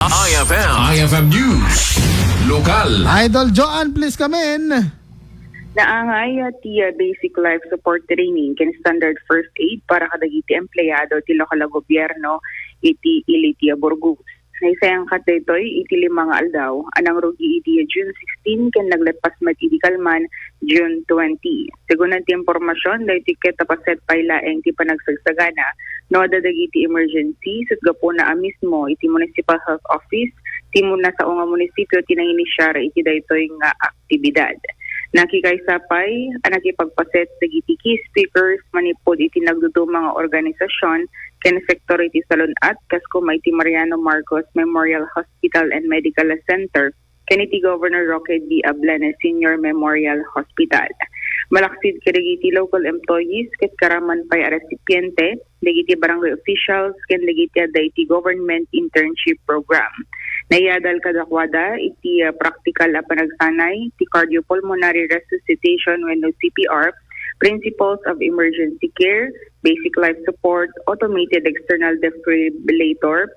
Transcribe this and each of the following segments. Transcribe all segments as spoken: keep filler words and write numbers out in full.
I F M. I F M News. Lokal. Idol Joan, please come in. Naangay ti uh, basic life support training ken standard first aid para kadagiti empleyado ti lokal a gobyerno iti ili ti Burgos. Naisayangkat daytoy iti lima nga aldaw a nangrugi idi June sixteen ken nagleppas met idi kalman June twenty. Segun ti impormasyon, daytoy ket napaset pay laeng ti panagsagsagana no adda dagiti emergency ket gapuna a mismo iti municipal health office ti mu-, nasao nga munisipyo ti nanginisiar iti daytoy nga aktibidad. Nakikaysa pay a nakipagpaset dagiti key speakers manipud iti nagduduma nga organisasyon ken sektor iti salun-at, kas koma iti Mariano Marcos Memorial Hospital and Medical Center ken iti Governor Roque D. Ablanes Senior Memorial Hospital. Malaksid kadagiti local employees ket karaman pay a resipiente, dagiti barangay officials ken dagiti adda iti government internship program. Naiyadal kadakuada iti uh, praktikal a panagsanay ti cardiopulmonary resuscitation wenno C P R, principles of emergency care, basic life support, automated external defibrillator,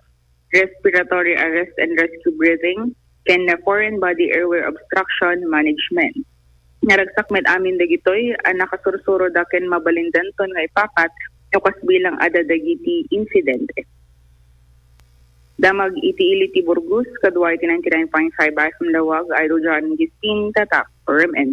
respiratory arrest and rescue breathing, ken foreign body airway obstruction management. Naragsak met amin dagitoy a nakasursuro da ken mabalindanton nga ipakat no kas bilang adda dagiti insidente. Damag iti ili ti Burgos, kadua iti ninety-nine point five F M Lawag, Idol John Gistin, Tatak, R M N.